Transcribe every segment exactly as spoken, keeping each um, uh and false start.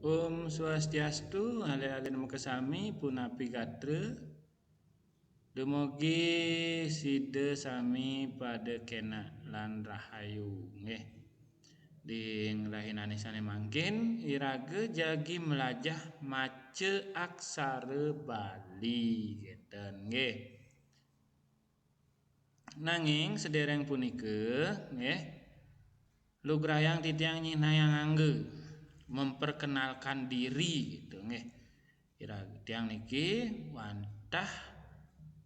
Om Swastiastu, alit-alit makasami, punapi gatra? Dumugi sida sami pada kenak lan rahayu, nggih. Ring rahinané sané mangkin, iraga jagi mlajah maca aksara Bali, kénten, nggih. Nanging sadéréng punika, nggih, lugrayang titiang nyihnayang angga, memperkenalkan diri, gitu, nggih. Ira-, tiang niki wantah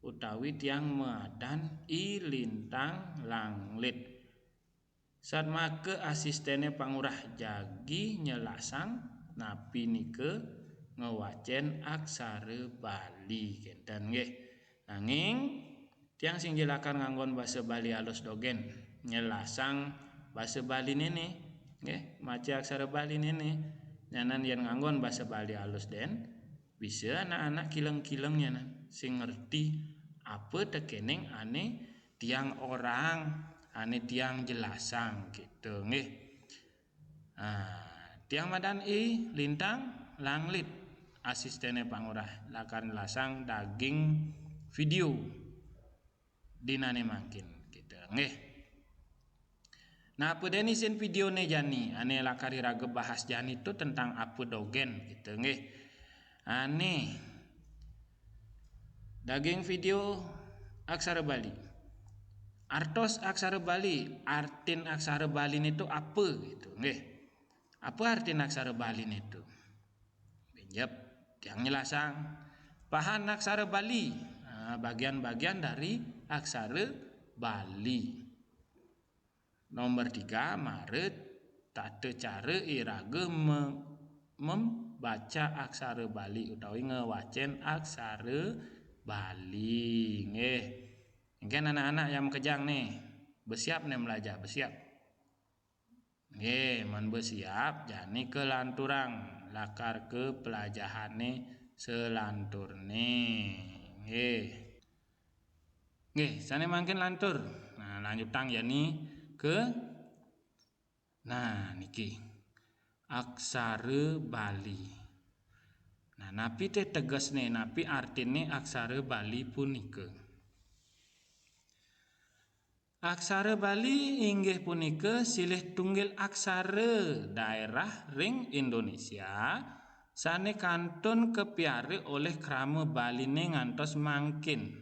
utawi tiang madan I Lintang Langlit. Satmaka asistené pangurah jagi nyelasang napi nika ngwacén aksara Bali, kénten, nggih. Nanging tiang sing lakar nganggon basa Bali alus dogén, nyelasang basa Baliné, nggih, maca aksara Baliné. Nyanan yén nganggon basa Bali alus dén, bisa anak-anak kileng-kileng nyanan sing ngerti apa tekéning ané tiang orang, ané tiang jelasang, gitu, nggih. Nah, tiang madan I Lintang Langlit, asistené pangurah, lakar nyelasang daging vidéo dinané mangkin, gitu, nggih. Nah, apa dén isin vidéoné jani, ané lakar iraga bahas jani to tentang apa dogén, gitu, nggih. Ané daging vidéo aksara Bali. Artos aksara Bali, artin aksara Baliné to apa, gitu, nggih. Apa artin aksara Baliné to? Pinjep, tiang nyelasang. Pahan aksara Bali, nah, bagian-bagian dari aksara Bali. Nomor tiga, mara tata cara iraga me-, membaca aksara Bali utawi ngwacén aksara Bali, nggih. Mungkin anak-anak yang makejang nih, bersiap nih belajar, bersiap. Nggih, men bersiap, jani kalanturang lakar ka pelajahané salanturné. Nggih. Nggih, sané mangkin lantur. Nah, lanjutang jani ka, nah, niki. Aksara Bali. Nah, napi té tegesné, napi artiné aksara Bali punika? Aksara Bali inggih punika silih tunggil aksara daerah ring Indonesia sané kantun kapiara olih krama Baliné ngantos mangkin.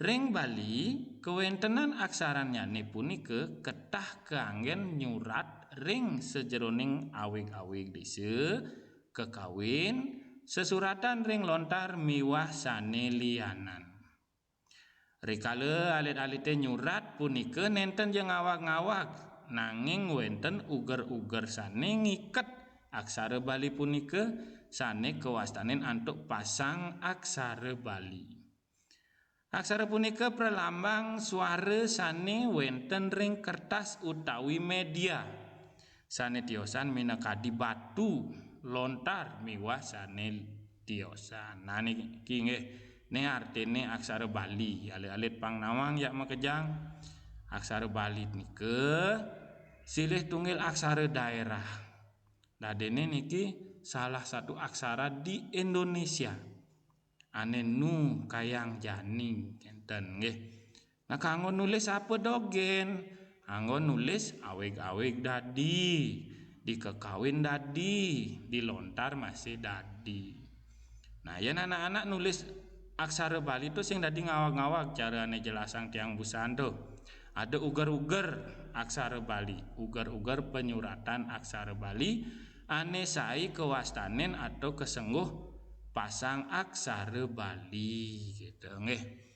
Ring Bali, kawéntenan aksarannyané punika ketah kaanggén nyurat ring sajeroning awig-awig désa, kakawin, sesuratan ring lontar miwah sané lianan. Rikala alit-alité nyurat punika nénten ja ngawag-ngawag, nanging wénten uger-uger sané ngiket aksara Bali punika sané kawastanin antuk pasang aksara Bali. Aksara punika pralambang suara sané wénten ring kertas utawi média. Sané tiosan minakadi batu, lontar miwah sané tiosan. Nah, niki nggih, né artiné aksara Bali. Alit-alit pang nawang ya makejang. Aksara Bali nika silih tunggil aksara daerah. Dadiné niki salah satu aksara di Indonesia. Ané nu kayang jani, kénten nggih. Nah, kanggo nulis apa dogén? Kanggo nulis awig-awig dadi, dikakawin dadi, dilontar masih dadi. Nah, yén anak-anak nulis aksara Bali to sing dadi ngawag-ngawag, cara ané jelasang tiang busan to. Ada uger-uger aksara Bali, uger-uger penyuratan aksara Bali, ané sai kawastanin atau kasengguh pasang aksara Bali, gitu nggih.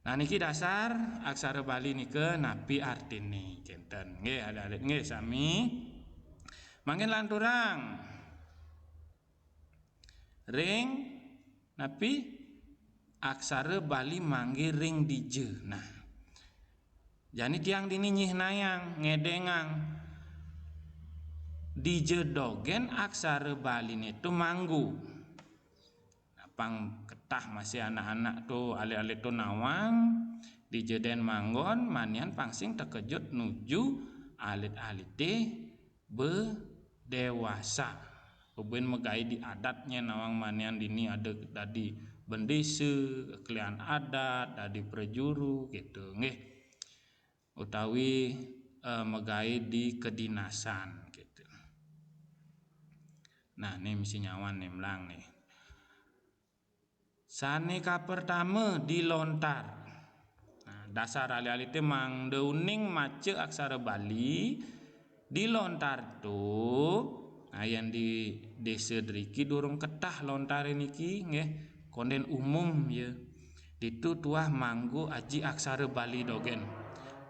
Nah, niki dasar aksara Bali nika napi artiné, kénten. Nggih, alit-alit nggih sami. Mangkin lanturang ring napi aksara Bali manggih ring dija. Nah, jani tiang dini nyihnayang, ngedéngang dija dogén aksara Baliné to manggu. Nah, pang ketah masih anak-anak to, alit-alit to nawang, dija dén manggon, manian pang sing takejut nuju alit-alité ba déwasa. Buin magaé di adatnya nawang manian dini ada dadi bendésa, kelian adat, dadi prajuru gitu, nggih. Utawi eh, magaé di kedinasan gitu. Nah, ini misi nyawan nih melang nih. Sané kapertama di lontar. Nah, dasar alit-alité mangda uning maca aksara Bali di lontar to. Nah, yén di désa driki durung ketah lontaré niki nggih kondén umum ya. Ditu tuah manggo aji aksara Bali dogén.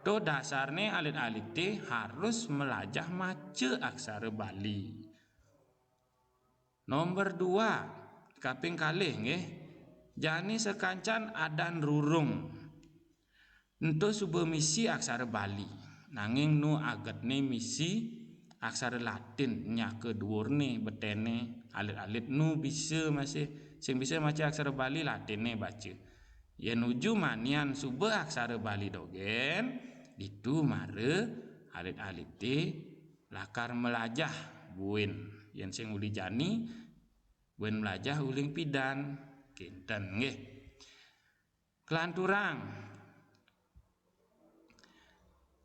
To dasarné alit-alité harus melajah maca aksara Bali. Nomor dua, kaping kalih nggih. Jani sakancan adan rurung. Ento suba misi aksara Bali. Nanging nu agetné misi aksara Latin nyaka duurné beténé alit-alit nu bisa masih sing bisa maca aksara Bali Latinné baca. Yén nuju manian suba aksara Bali dogén, ditu mara alit-alité lakar melajah buin. Yén sing uli jani, buin melajah uling pidan. Kinten nggih. Kelanturang.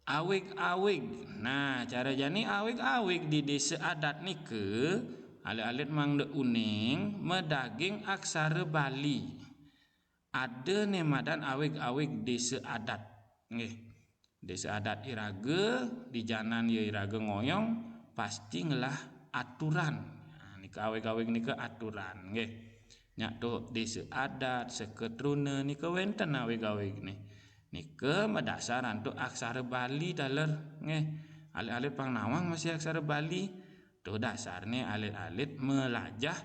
Awig-awig. Nah, cara jani awig-awig di désa adat nika, alit-alit mangda uning madaging aksara Bali. Ada né madan awig-awig désa adat. Nggih. Désa adat iraga, di janan ya iraga ngoyong, pasti ngelah aturan. Nah, nika awig-awig nika aturan, nggih. Nyak to désa adat, seketruna nika wénten awig-awig nih. Nika madasar antuk aksara Bali taler, nggih. Alit-alit pang nawang masih aksara Bali. To dasarné alit-alit melajah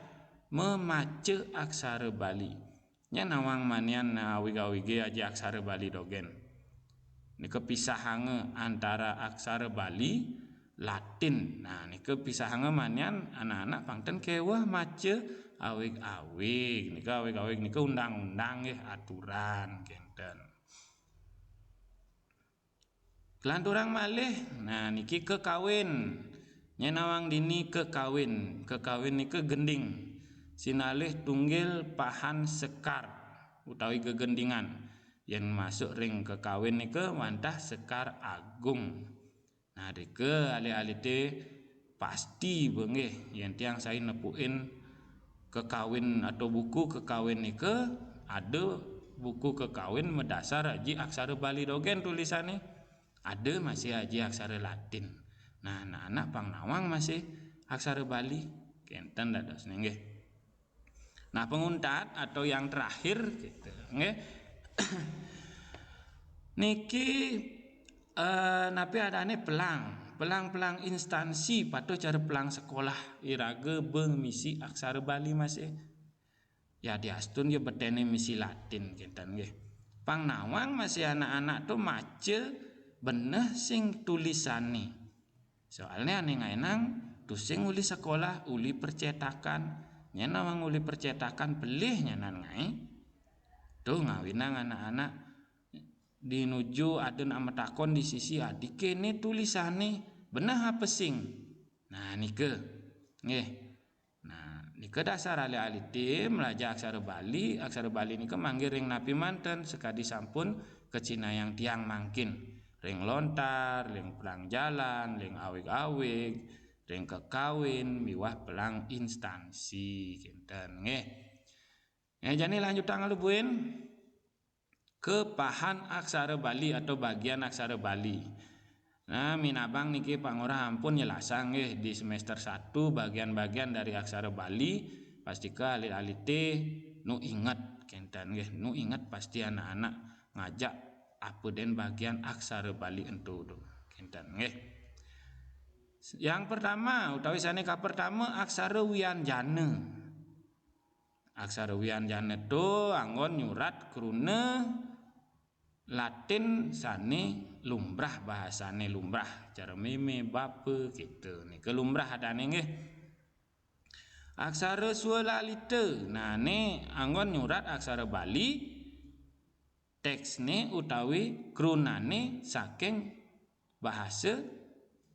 memaca aksara Bali. Nya nawang manian awig-awigé aji aksara Bali dogén. Nika pisahanga antara aksara Bali, Latin. Nah, nika pisahanga manian anak-anak pang ten kéweh maca awig-awig. Nika awig-awig nika undang-undang nggih aturan kénten. Kelanturang malih, nah niki kekawin. Nya nawang dini kekawin. Kekawin nika gending. Sinalih tunggil pahan sekar utawi gegendingan. Yén masuk ring kekawin nika wantah sekar agung. Nah, rika alit-alité pasti ba nggih yén tiang saé nepukin kekawin atau buku kekawin nika ada buku kekawin madasar aji aksara Bali dogén tulisané. Ada masih aji aksara Latin. Nah, anak-anak pang nawang masih aksara Bali. Kénten dadosné nggih. Nah, penguntat atau yang terakhir gitu, nggih. Niki eh, napi adané pelang, pelang-pelang instansi patuh cara pelang sekolah iraga ba misi aksara Bali masih. Ya diastun ya beténé misi Latin kinten nggih. Pang nawang masih anak-anak to maca beneh sing tulisané. Soalné ané ngaénang tusing uli sekolah, uli percetakan. Nyén nawang uli percetakan pelih nyanan ngaé. To ngawinang anak-anak di nuju ada nak matakon di sisi adi kéné tulisané beneh apa sing. Nah, nika. Nggih. Nah, nika dasar alit-alité melajah aksara Bali. Aksara Bali nika manggih ring napi manten sakadi sampun kacinayang tiang mangkin. Ring lontar, ring pelang jalan, ring awig-awig, ring kekawin miwah pelang instansi kinten nggih. Ya, jani lanjutang alu buin. Kepahan aksara Bali atau bagian aksara Bali. Nah, minabang niki pangurah ampun nyelasang nggih di semester satu bagian-bagian dari aksara Bali, pastika alit-alité nu inget kénten nggih, nu inget pasti anak-anak ngajak apa dén bagian aksara Bali ento to. Kénten nggih. Yang pertama utawi sané kapertama aksara wianjana. Aksara wianjana to anggon nyurat kruna Latin sané lumrah, bahasané lumrah, cara mémé, bapa, kéto. Nika lumrah adané nggih. Aksara swalalita, nah né anggon nyurat aksara Bali, téksné utawi krunané saking bahasa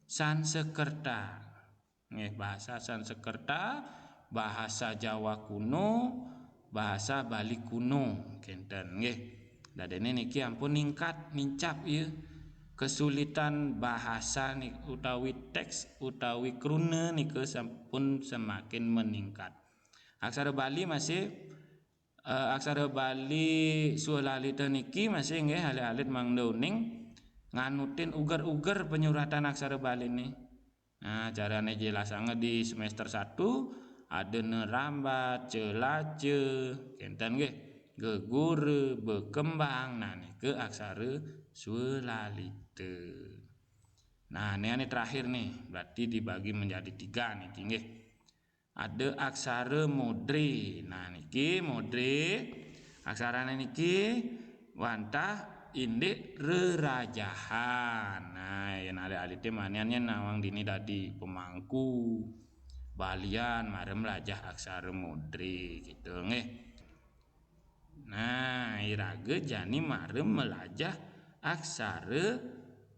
Sansekerta. Nggih, bahasa Sanskerta, bahasa Jawa kuno, bahasa Bali kuno, kenten nggih. Dadene niki ampun ningkat, nincap ya. Kesulitan bahasa ni, utawi teks utawi kruna nika sampun semakin meningkat. Aksara Bali masih eh, aksara Bali Swalalita niki masih nggih alit-alit mangda uning nganutin uger-uger penyuratan aksara Bali ni. Nah, carane jelasanga di semester satu ada nerambat, celaca, kenten nggih. Gegura, berkembang, nah nika aksara Swalalita. Nah, ini, ini terakhir nih, berarti dibagi menjadi tiga niki nggih. Ada aksara modre. Nah, niki modre. Aksarane niki wantah indik rerajahan. Nah, yen alit-alite manian yen nawang dini dadi pemangku. Balian mara melajah aksara modre gitu nggih. Nah, iraga jani mara melajah aksara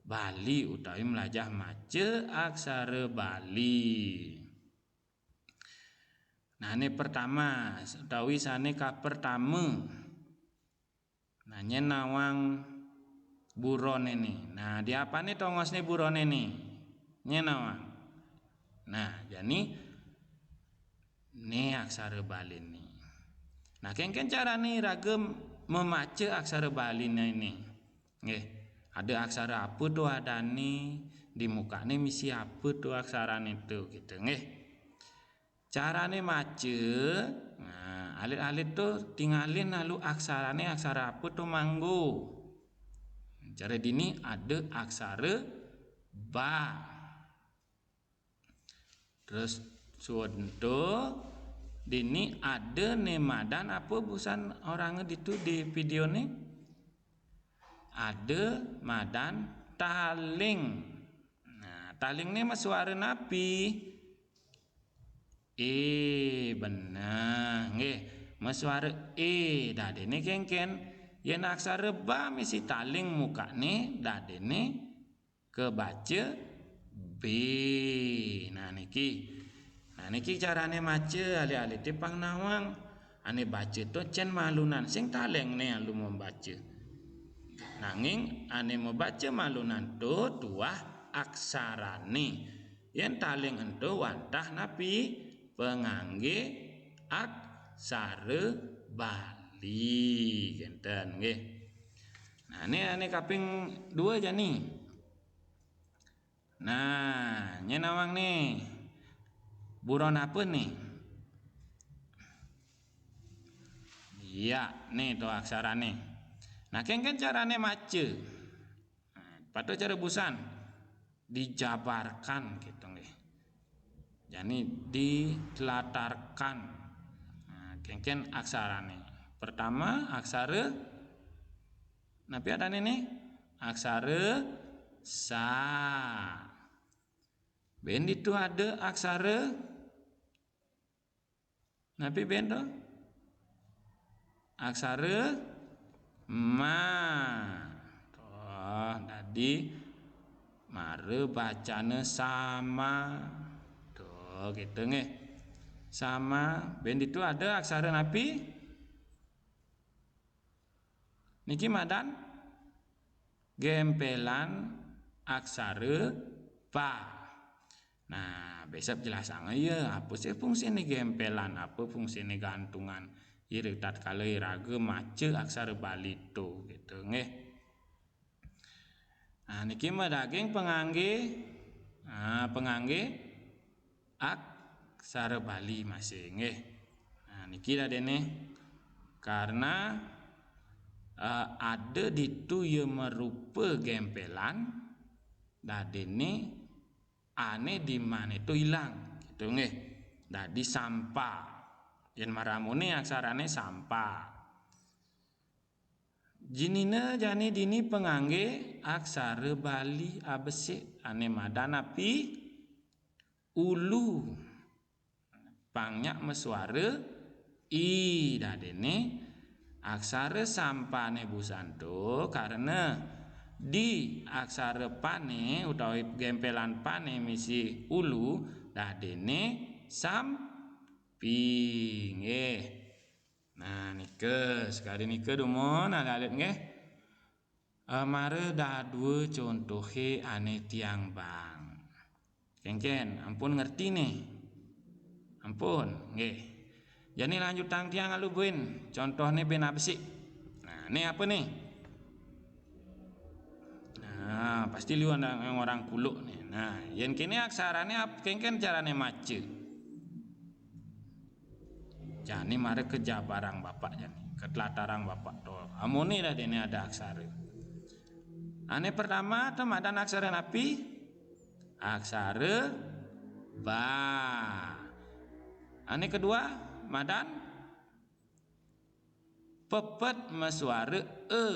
Bali utawi melajah maca aksara Bali. Nah, ini pertama utawi sane kapertama. Nah, nyen nawang buron ini. Nah, diapane tongosne buron ini? Nyen nawang. Nah, jani ne aksara Bali ni. Nah, kengken carane raga memaca aksara Bali ini. Nggih, ada aksara apa tu adane, di mukane misi apa tu aksarane tu gitu nggih. Carane maca, nah, alit-alit tu tingalin lalu aksarane aksara apa tu manggo. Cara dini ada aksara ba. Terus suwun tu dini ada ne madan apa busan orang ditu di video ni? Ada madan taling. Nah, taling ni masuara napi? E, bener. Nggih, masuara e. Dadene kengken yen aksara ba misi taling mukane, dadene kebaca B. Nah, niki. Nah, niki carane maca alit-alite pang nawang. Ane baca tu cen malunan sing talengne alu membaca. Nanging ane membaca malunan tu tuah aksarane. Yen taling ento wantah napi? Pengangge aksara Bali. Kenten nggih. Nah, ini ane kaping dua jani. Nah, nyen nawang ni. Buron apa ni? Iya, ni tu aksarane. Nah, kengken carane maca. Nah, patut cara busan dijabarkan gitu nggih. Jani ditelatarkan. Nah, kengken aksarane. Pertama aksara napi adane ni? Aksara sa. Ben ditu ada aksara napi ben tu? Aksara ma. Tuh, dadi mara bacane sama. Tuh, gitu nggih. Sama, ben ditu ada aksara napi? Niki madan gempelan aksara ba. Nah, besep jelasanga ya, apa sih fungsine gempelan, apa fungsine gantungan. Ira tatkala iraga maca aksara Bali tu, gitu nggih. Nah, niki madaging pengangge, nah, pengangge aksara Bali masih nggih. Nah, niki dadene karena eh, ada ditu ya merupa gempelan, dadene ane di mane tu ilang, gitu nggih. Dadi sampa. Yen maramune aksarane sampa. Jinina jani dini pengangge aksara Bali abesik ane madan api? Ulu. Pang nyak masuara i, dadene aksara sampane busan tu karena di aksara pane utawi gempelan pane misi ulu, Dadene sampi. Nggih. Nah, nika, sekadi nika dumun alit-alit nggih. Eh, mara dadua contohe ane tiang baang. Kengken, ampun ngerti nih. Ampun, nggih. Jani lanjutang tiang alu buin. Contohne ben abesik. Nah, ini apa nih? Nah, pasti liu orang, orang kuluk nih. Nah, yen kene aksarane ap-, kengken carane maca. Jani mara ke jabarang bapak jani, ke telatarang bapak to. Amone dadene ada aksara. Ane pertama to madan aksara napi? Aksara ba. Ane kedua madan pepet masuara e.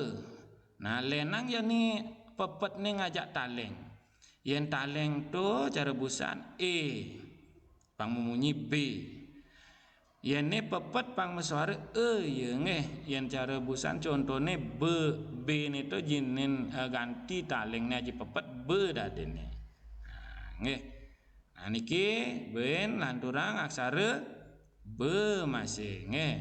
Nah, lenang jani pepetne ngajak taleng. Yen taleng to cara busan e, pang mamunyi be. Yen ne pepet pang masuara e, ya nggih. Yen cara busan contone be, be ne to jinin, eh, ganti talengne aji pepet be dadene. Nah, nggih. Nah, niki ben lanturang aksara be masih nggih.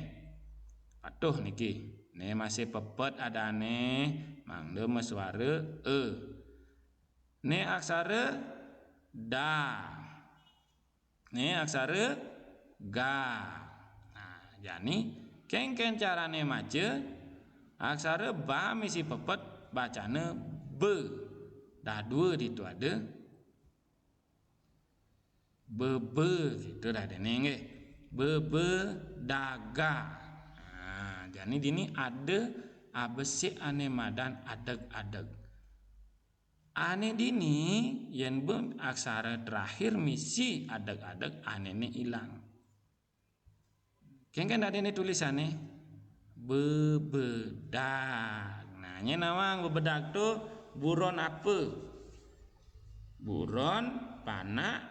Patuh niki. Ne masih pepet adane mangda masuara e. Ne aksara da. Ne aksara ga. Nah, jani kengken carane maca aksara ba misi pepet bacane be. Dadua ditu ada bebe gitu dadene nggih. Bebe daga. Nah, jani dini ada abesik ane madan adeg-adeg. Ane dini, yen be aksara terakhir misi adeg-adeg, ane ne ilang. Kengken dadene tulisane bebedag. Nah, nye nawang bebedag tu buron apa? Buron panak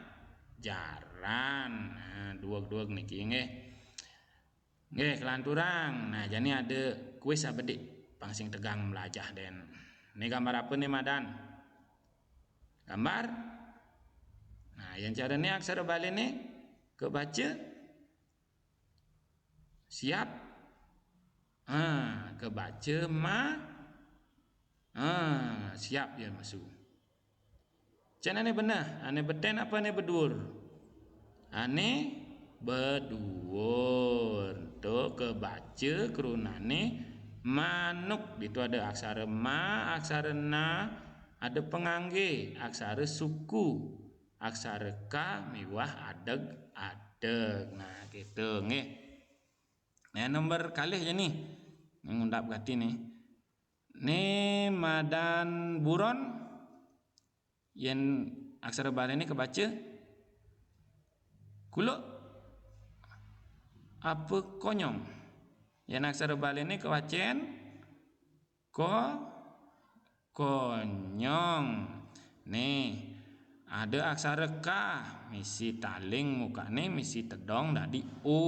jaran. Nah, dueg-dueg niki nggih. Nggih, kelanturang. Nah, jani ada kuis abedik pang sing tegang melajah den. Ini gambar apa nih, madan? Gambar. Nah, yang cara ini aksara bale nih kebaca siap. Ah, kebaca ma. Ah, siap ya masu. Cen ane beneh, ane beten apa ane bedur? Ane bedur. Tu kebaca kerunane manuk. Ditu ada aksara ma, aksara na, ada pengangge, aksara suku, aksara ka miwah adeg-adeg. Nah, gitu nggih. Nah, nomor kalih ya nih. Ngundap gati nih. Ne madan buron, yen aksara balene kebaca kuluk apa konyong. Yen aksara balene kewacen ko-, konyong. Nih, ada aksara ka, misi taling mukane, misi tedong dadi o.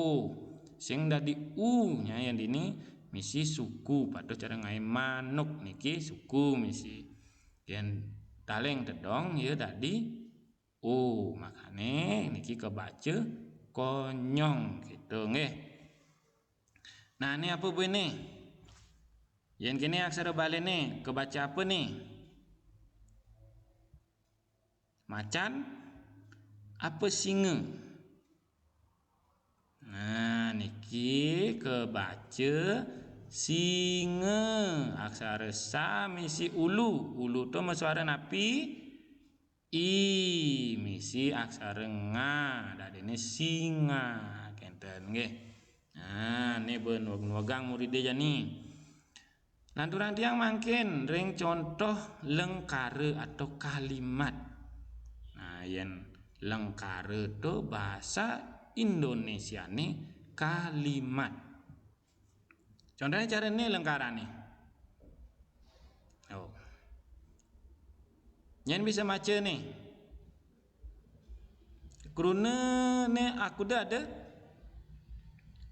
Sing dadi u nya yang dini misi suku, patuh cara ngae manuk niki suku misi. Yen taling tedong ya dadi o, makane niki kebaca konyong gitu nggih. Nah, ini apa buine? Yen kene aksara balene kebaca apa nih? Macan apa singa? Nah, niki kebaca singa. Aksara sa misi ulu. Ulu tu masuara napi? I, misi aksara nga. Dadene singa. Kenten nggih. Nah, ne benuag-nuagang muride jani. Lanturang tiang mangkin ring contoh lengkara atau kalimat. Nah, yen lengkara tu bahasa Indonesiane kalimat. Contohnya cara ini lengkarane. Oh. Nyen bisa maca nih. Kruna ne aku da ada.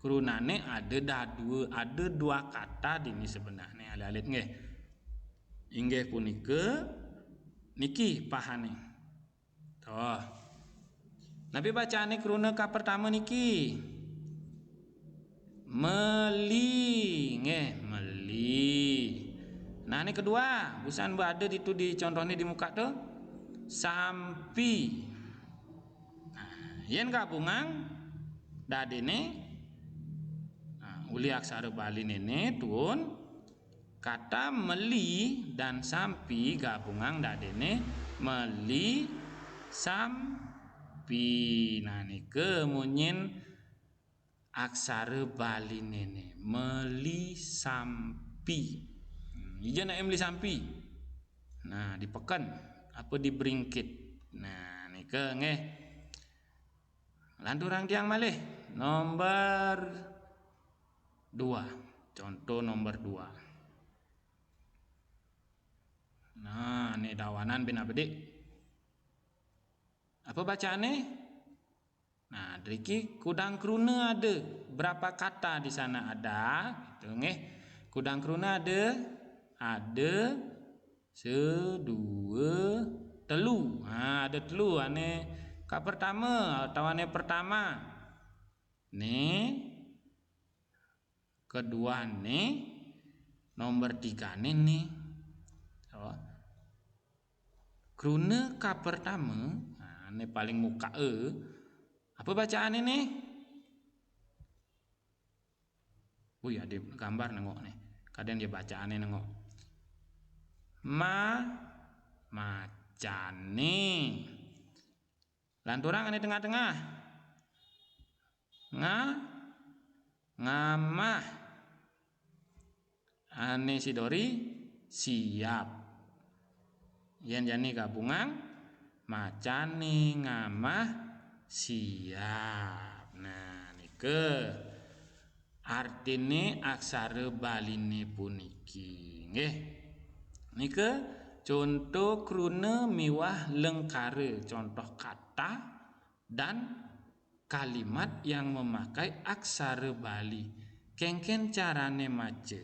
Krunane ada dadua, ada dua kata dini sebenarnya alit-alit nggih. Inggih punika niki pahane. Toh. Napi bacaane kruna kapertama niki? Meli, nggih, meli. Nah, ne kedua, busan ba ada ditu di contohne di muka tu, sampi. Nah, yen gabungang dadene, nah, uli aksara Bali nene tuun, kata meli dan sampi gabungang dadene meli sampi. Nah, nika munyin aksara Bali nene, meli sampi. Hmm, ija nak meli sampi. Nah, di peken apa di beringkit. Nah, nika nggih. Lanturang tiang malih nomor dua. Contoh nomor dua. Nah, ne dawanan bin apa, Dik? Apa bacaane? Nah, driki kudang kruna ada. Berapa kata di sana ada? Gitu, nggih. Kudang kruna ada, ada sedua telu. Ha, ada telu. Ane ka pertama atau ane pertama. Ne kedua ne, nomor tiga ne, ne. Apa? Kruna ka pertama, ha, ne paling muka e. Apa bacaane ne? Ui, ada gambar nengok ne. Kadang dia bacaane nengok. Ma, macane. Lanturang ane tengah-tengah. Nga, ngamah. Ane sidori, siap. Yen jani gabungang, macane ngamah siap. Nah, nika artine aksara Baline puniki, nggih. Nika contoh kruna miwah lengkara, contoh kata dan kalimat yang memakai aksara Bali. Kengken carane maca?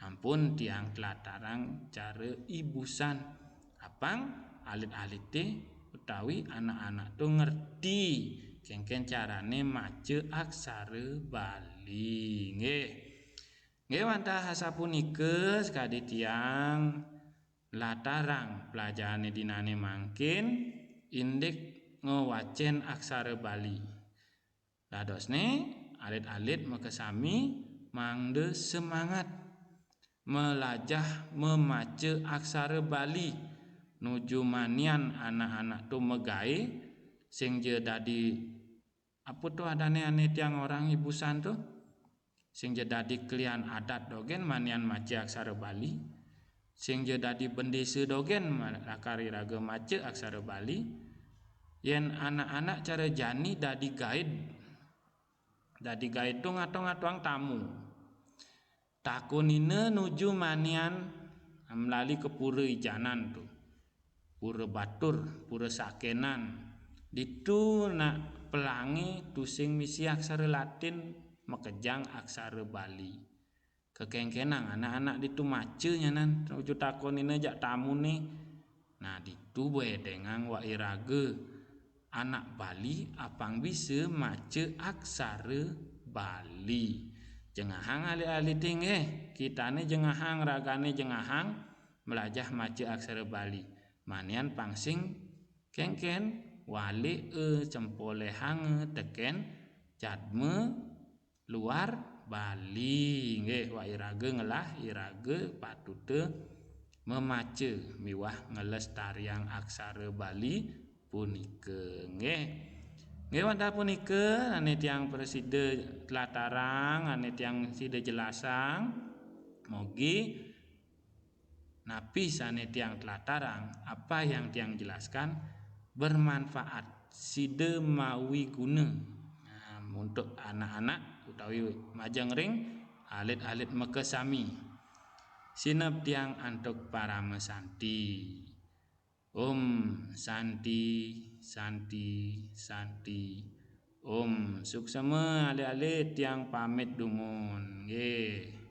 Ampun tiang tlatarang cara ibusan. Apang alit-alite utawi anak-anak tu ngerti kengken carane maca aksara Bali. Nggih. Nggih, wantah asapunika sakadi tiang latarang pelajarane dinane mangkin indik ngwacen aksara Bali. Dadosne alit-alit makasami mangda semangat melajah memaca aksara Bali nuju manian anak-anak tu magae sing ja dadi apa tu adane ane tiang orang ibusan tu? Sing ja dadi klian adat dogen manian maca aksara Bali. Sing ja dadi bendesa dogen ma-, lakar iraga maca aksara Bali. Yen anak-anak cara jani dadi gaid. Dadi gaid tu ngato-ngatoang tamu. Takunina nuju manian melali ke pura ijanan tu. Pura Batur, Pura Sakenan. Ditu nak pelangi tusing misi aksara Latin, makejang aksara Bali. Kekengkenang anak-anak ditu maca nyanan, nuju takunina jak tamune. Nah, ditu bedengang wak iraga anak Bali apang bisa maca aksara Bali. Jengahang alit-alite nggih, kitane jengahang, ragane jengahang, melajah maca aksara Bali. Manian pang sing kengken, walik e cempolehang teken jadma luar Bali. Nggih, wak iraga ngelah, iraga patuta memaca miwah ngelestariang aksara Bali punika. Nggih. Nggih, wantah punika ane tiang prasida tlatarang, ane tiang sida jelasang. Mogi napi sane tiang tlatarang, apa yang tiang jelaskan bermanfaat, sida mawi guna. Nah, untuk anak-anak utawi majeng ring alit-alit makasami. Sineb tiang antuk parama santi. Om Santi, Santi, Santi. Om suksema alit-alit tiang pamit dumun. Nggih.